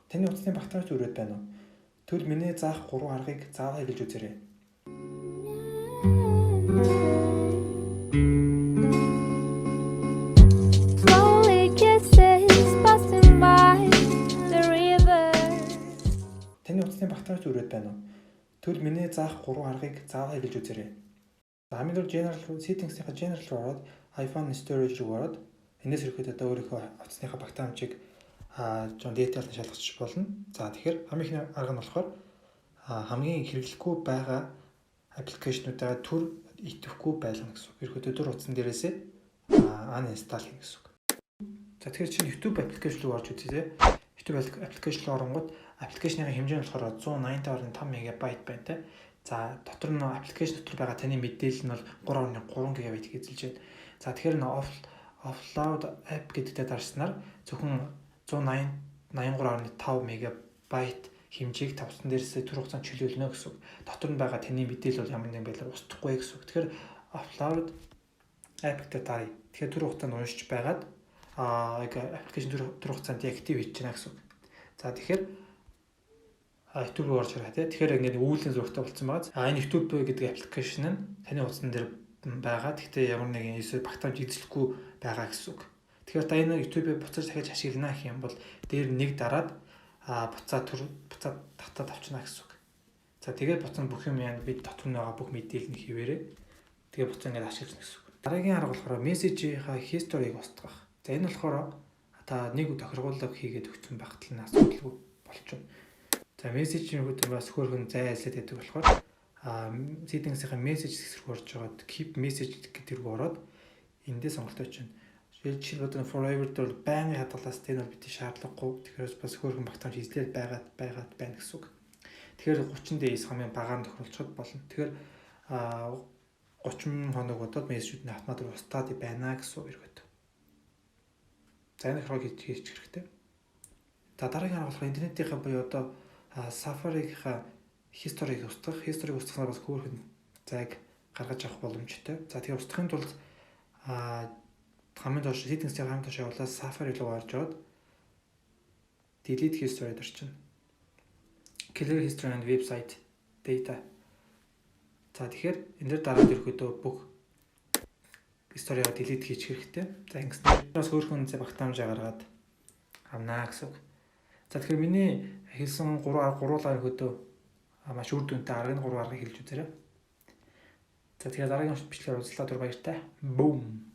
Таны утасны багтаамж өрөөд байна уу? Тэгвэл миний заах 3 аргыг заавал хэлж үзээрэй. Slowly kisses passing by the river. Таны утасны багтаамж өрөөд байна уу? Тэгвэл миний заах 3 аргыг заавал хэлж үзээрэй. За, хамгийн түрүү General руу, Settings-ийнхаа General руу ороод, iPhone Storage руу ороод, энэс ирэхэд одоо өөрийнхөө утасныхаа багтаамжийг жоон detail нь шалгах болно. За, тэгэхээр хамгийн эхний арга нь болохоор хамгийн хэрэглэхгүй байгаа application уудаа түр идэвхгүй байлгана гэсэн үг. Ерөнхийдөө түр утсан дээрээсээ uninstall хийх гэсэн үг. За, тэгэхээр чинь YouTube application руу орж үзье, те. YouTube application руу оронгууд application ы хэмжээ нь болохоор 185 МБ байна, те. За, дотор нь application дотор байгаа таны мэдээлэл нь бол 3.3 ГБ эзэлж байна. За, тэгэхээр нөө offload app гэдэгтээ дарснаар зөвхөн 180 83.5 МБ хэмжээг тавсан дээрсээ түр хугацаанд чөлөөлнө гэсэн үг. Дотор нь байгаа таны мэдээлэл бол ямар нэгэн байдлаар устдахгүй гэсэн үг. Тэгэхээр offload app гэдэг даръя. Тэгэхээр түр хугацаанд уншиж байгаад яг application түр хугацаанд deactive хийж байна гэсэн үг. За, тэгэхээр YouTube руу орж хараа, тий. Тэгэхээр ингээд үүлэн зурагтай болцсон байгаа. Энэ YouTube гэдэг application нь таны утсан дээр байгаа. Гэхдээ ямар нэгэн эсвэл багтаамж эзлэхгүй байгаа гэсэн үг. Тэгэхээр та энэ YouTube-ыг буцаж дахиж ашиглана гэх юм бол дээр нэг дараад буцаа төр буцаад татаад авчна гэсэн үг. За, тэгээд буцаа бүх юм яа бид дотор нь байгаа бүх мэдээлэл нь хэвээрээ, тэгээд буцаа ингээд ашиглана гэсэн үг. Дараагийн арга болохоор message ийнхаа history-г устгах. За, энэ болохоор та нэг тохиргуулга хийгээд өгсөн байхад л асуудалгүй болчихно. За, message ийн хөтөн бас хөөрхөн зай айлсаад байдаг болохоор settings-ийн message хэсэг рүү орж байгаад, keep message гэдэг рүү ороод, эндээ сонголт очино. Жишээлбэл, одоо forever дээр бол байнгын хадгалаас энэ бол бидний шаардлагагүй. Тэгэхээр бас хөөрхөн багтаамж эзлэл байгаад байгаад байна гэсэн үг. Тэгэхээр 30 days хамгийн багаар тохируулчихад болно. Тэгэхээр 30 хоног бодоод message үүд нь автоматар устдаад байна гэсэн үг ерөөд. За, энэ хэрэг хийж хэрэгтэй. За, дараагийн арга болохоор интернетийнхаа буюу одоо Safari-ийнхаа history-г устгах. History-г устгаснаар бас хөөрхөн зайг гаргаж авах боломжтой. За, тэгэхээр устгахын тулд хамгийн доош settings-ийн хамгийн доош явуулаад, Safari руу орж яваад, delete history дарчна. Clear history and website data. За, тэгэхээр энэ дээр дараад ерөөдөө бүх history-г delete хийчих хэрэгтэй. За, ингэснээр бас хөөрхөн зай багтаамжаа гаргаад авнаа гэсэн үг. За, тэгэхээр миний хэлсэн гурван арга гуруулаа ерөөдөө маш үр дүнтэй аргын гурван аргыг хэлж үзээрэй. За, тэгэхээр дараагийн бичлэгээр уулзлаа, түр баяртай. Boom.